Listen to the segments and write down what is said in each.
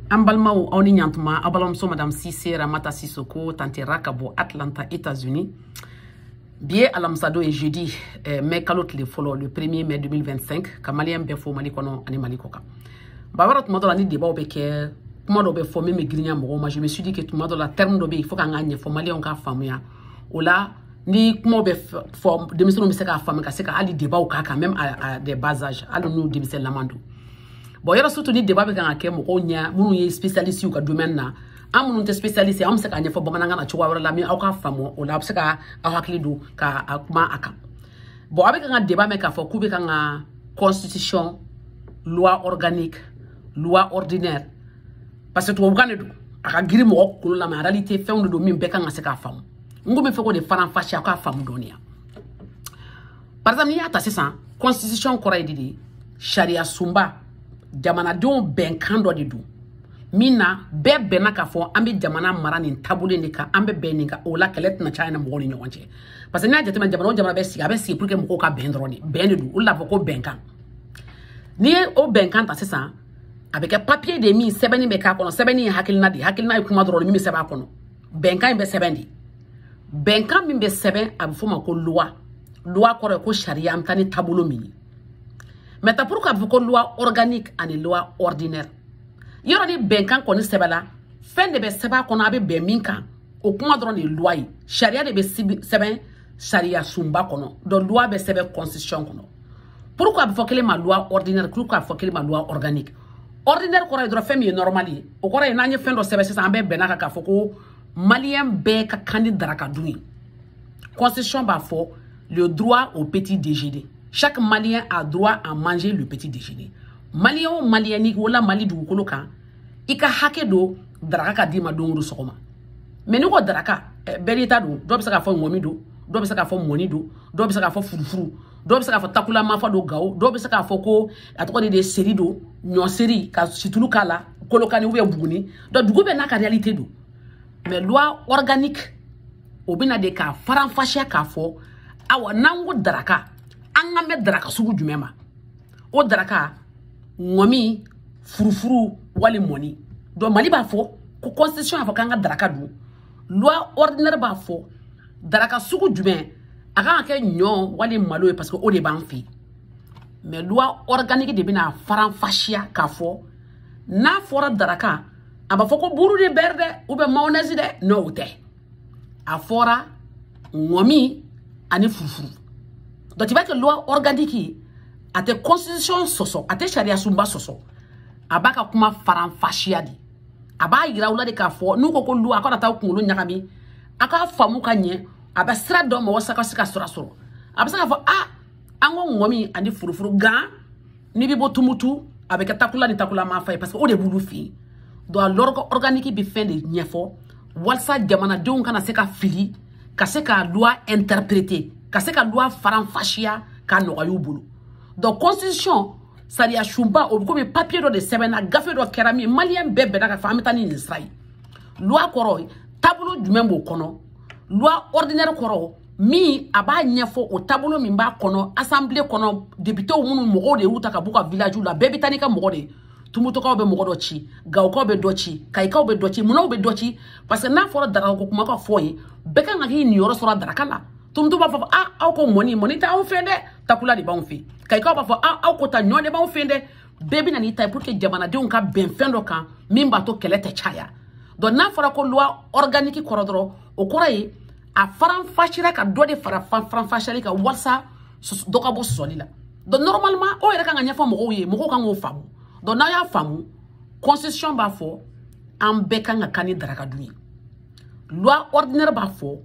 An balimaw, aw ni ɲantuma. Aw balimamuso Madame Sise Ramata Sisoko, tantera ka bɔ Atlanta, États-Unis. Bi ye alamisadon ye, jeudi, mai kalo tile fɔlɔ, le 1er mai 2025. Ka Malien bɛɛ fo Mali kɔnɔ ani Mali kɔ kan. Ba wɛrɛ, tuma dɔ la, ni débat bɛ kɛ, kuma dɔ bɛ fɔ min bɛ girinya mɔgɔw ma. Je me suis dit que tuma dɔ la, terme dɔ bɛ yen, il faut k'an k'a ɲɛfɔ Malienw k'a faamuya. O la, ni kumaw bɛ fɔ, denmisɛnninw bɛ se k'a faamu, ka se ka hali débat k'a kan, même à des bas âge, hali n'u denmisɛnninlaman don. Bon, yɔrɔ surtout ni débat bɛ kan ka kɛ mɔgɔw ɲɛ minnu ye spécialiste u ka domaine na, an minnu tɛ spécialiste, an bɛ se k'a ɲɛfɔ bamanankan na cogoya wɛrɛ la min aw k'a faamu. O la, a bɛ se ka aw hakili don ka a kuma a kan. Bon, a bɛ kan ka débat mɛn k'a fɔ k'u bɛ kan ka constitution, loi organique, loi ordinaire, parce que tubabukan de don, a ka girin mɔgɔ kunkolo la, mais en réalité, fɛnw de don min bɛɛ kan ka se k'a faamu. N ko bɛ fɛ k'o de faranfasi, aw k'a faamu dɔɔni. Par exemple, n'i y'a ta sisan, constitution kɔrɔ ye di? Sariya sunba, jamanadenw bɛnkan dɔ de don min na bɛɛ bɛnna k'a fɔ an bɛ jamana mara nin taabolo in de kan, an bɛ bɛn nin kan. O la, kɛlɛ tɛna caya ni mɔgɔw ni ɲɔgɔn cɛ, parce que n'i y'a jateminɛ, jamana o jamana bɛ sigi, a bɛ sigi pour que mɔgɔw ka bɛn dɔrɔn de. Bɛn de don, o de la fɔ ko bɛnkan. N'i ye o bɛnkan ta sisan, a bɛ kɛ papier de min sɛbɛnni bɛ k'a kɔnɔ. Sɛbɛnni ye hakilina de ye, hakilina ye kuma dɔrɔn de min bɛ sɛbɛn a kɔnɔ. Bɛnkan in bɛ sɛbɛn de. Bɛnkan min bɛ sɛbɛn, a bɛ f'o ma ko loi. Loi kɔrɔ ye ko sariya, an bɛ taa ni taabolo min ye. Maintenant, pourquoi a bɛ fɔ ko loi organique ani loi ordinaire? Yɔrɔ ni bɛnkan kɔni sɛbɛnla, fɛn de bɛ sɛbɛn a kɔnɔ, a bɛ bɛn min kan, o kuma dɔrɔn de ye loi ye. Sariya de bɛ sɛbɛn sariya sunba kɔnɔ. Donc loi bɛ sɛbɛn constitution kɔnɔ. Pourquoi a bɛ fɔ kelen ma loi ordinaire? Pourquoi a bɛ fɔ kelen ma loi organique? Ordinaire kɔrɔ ye dɔrɔn fɛn min ye normal ye. O kɔrɔ ye n'an ye fɛn dɔ sɛbɛn sisan, an bɛɛ bɛnna kan k'a fɔ ko Malien bɛɛ ka kan ni daraka dun ye. Constitution b'a fɔ le droit au petit déjeuner, chaque Malien a droit à manger le petit déjeuner. Malien o Malien, n'i wolola Mali dugukolo kan, i ka hakɛ don daraka ka d'i ma don o don sɔgɔma. Mais n'i ko daraka, bɛɛ n'i ta don. Dɔw bɛ se k'a fɔ ŋɔmi don, dɔw bɛ se k'a fɔ mɔni don, dɔw bɛ se k'a fɔ furufuru, dɔw bɛ se k'a fɔ takula mafa don Gawo, dɔw bɛ se k'a fɔ ko a tɔgɔ de seri don, ɲɔ seri ka situlu k'a la, Kolokani ou bien Buguni. Donc dugu bɛɛ n'a ka réalité don. Mais loi organique, o bɛna de k'a faranfasiya k'a fɔ awa, n'an ko daraka, an ka mɛn daraka sugu jumɛn ma? O daraka, ŋɔmi, furufuru wali mɔni. Donc Mali b'a fɔ ko constitution y'a fɔ k'an ka daraka dun. Loi ordinaire b'a fɔ daraka sugu jumɛn, a kan ka kɛ ɲɔ wali malo ye, parce que o de b'an fɛ yen. Mais loi organique de bɛna faranfasiya k'a fɔ n'a fɔra daraka, a b'a fɔ ko buru de beurre dɛ ou bien mayonnaise dɛ. Non, o tɛ. A fɔra ŋɔmi ani furufuru. Donc tu vois que loi organique, a tɛ constitution sɔsɔ, a tɛ sariya sunba sɔsɔ, a b'a ka kuma faranfasiya de. A b'a yira u la de k'a fɔ n'u ko ko loi, a kana taa kunkolo ɲagami, a k'a faamu ka ɲɛ. A bɛ sira dɔ ma walasa ka se ka sira sɔrɔ. A bɛ se k'a fɔ a an ko ŋɔmi ani furufuru gan, n'i bɛ bɔ Tumutu, a bɛ kɛ takula ni takula mafa ye, parce que o de b'olu fɛ yen. Donc loi organique bɛ fɛn de ɲɛfɔ walasa jamanadenw kana se ka fili, ka se ka loi interpréter, ka se ka loi faranfasiya k'a nɔgɔya u bolo. Donc constitution, sariya sunba, o bɛ komi papier dɔ de sɛbɛnna, gafe dɔ kɛra min Malien bɛɛ bɛnna k'a fɔ an bɛ taa ni nin sira ye. Loi kɔrɔ, taabolo jumɛn b'o kɔnɔ? Loi ordinaire kɔrɔ min, a b'a ɲɛfɔ o taabolo min b'a kɔnɔ, assemblée kɔnɔ, députéw minnu mɔgɔw de y'u ta ka b'u ka village la, bɛɛ bɛ taa n'i ka mɔgɔ de ye. Tumutukaw bɛ mɔgɔ dɔ ci, Gawukaw bɛ dɔ ci, Kayikaw bɛ dɔ ci, munnaw bɛ dɔ ci, parce que n'a fɔra daraka ko kuma ka fɔ ye, bɛɛ kan ka k'i niyɔrɔ sɔrɔ daraka la. Tumutu b'a fɔ a aw ko mɔni, mɔni tɛ anw fɛ dɛ, takula de b'anw fɛ. Kayikaw b'a fɔ a aw ko ta, ɲɔ de b'anw fɛ dɛ. Bɛɛ bɛ na n'i ta ye pour que jamanadenw ka bɛn fɛn dɔ kan min b'a to kɛlɛ tɛ caya. Donc n'a fɔra ko loi organique kɔrɔ dɔrɔn, o kɔrɔ ye a faranfasira ka dɔ de fara faranfasiyali kan walasa dɔ ka bɔ sɔsɔli la. Donc normalement, o yɛrɛ kan ka ɲɛfɔ mɔgɔw ye, mɔgɔw kan k'o faamu. Donc n'a y'a faamu, constitution b'a fɔ an bɛɛ kan ka kan ni daraka dun ye. Loi ordinaire b'a fɔ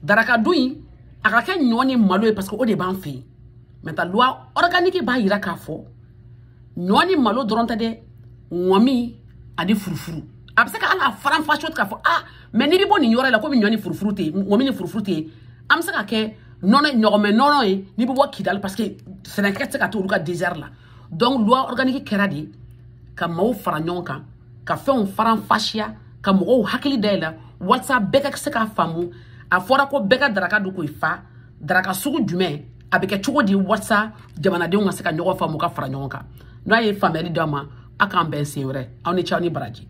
daraka dun in, a ka kɛ ɲɔ ni malo ye, parce que o de b'an fɛ yen. Maintenant, loi organique b'a yira k'a fɔ ɲɔ ni malo dɔrɔn tɛ dɛ, ŋɔmi ani furufuru. A bɛ se ka hali a faranfasi k'a fɔ ah, mais n'i bɛ bɔ nin yɔrɔ la, komi ɲɔ ni furufuru tɛ yen, ŋɔmi ni furufuru tɛ yen, an bɛ se ka kɛ nɔnɔ, ɲɔgɔmɛ nɔnɔ ye n'i bɛ bɔ Kidali, parce que sɛnɛkɛ tɛ se ka to olu ka désert la. Donc loi organique kɛra de ka maaw fara ɲɔgɔn kan, ka fɛnw faranfasiya, ka mɔgɔw hakili dayɛlɛ walasa bɛɛ ka se k'a faamu. A fɔra ko bɛɛ ka daraka dun k'o fa, daraka sugu jumɛn, a bɛ kɛ cogo di, walasa jamanadenw ka se ka ɲɔgɔn faamu, ka fara ɲɔgɔn kan. N'a ye faamuyali d'aw ma, a k'an bɛn sen wɛrɛ. Aw ni ce, aw ni baraji.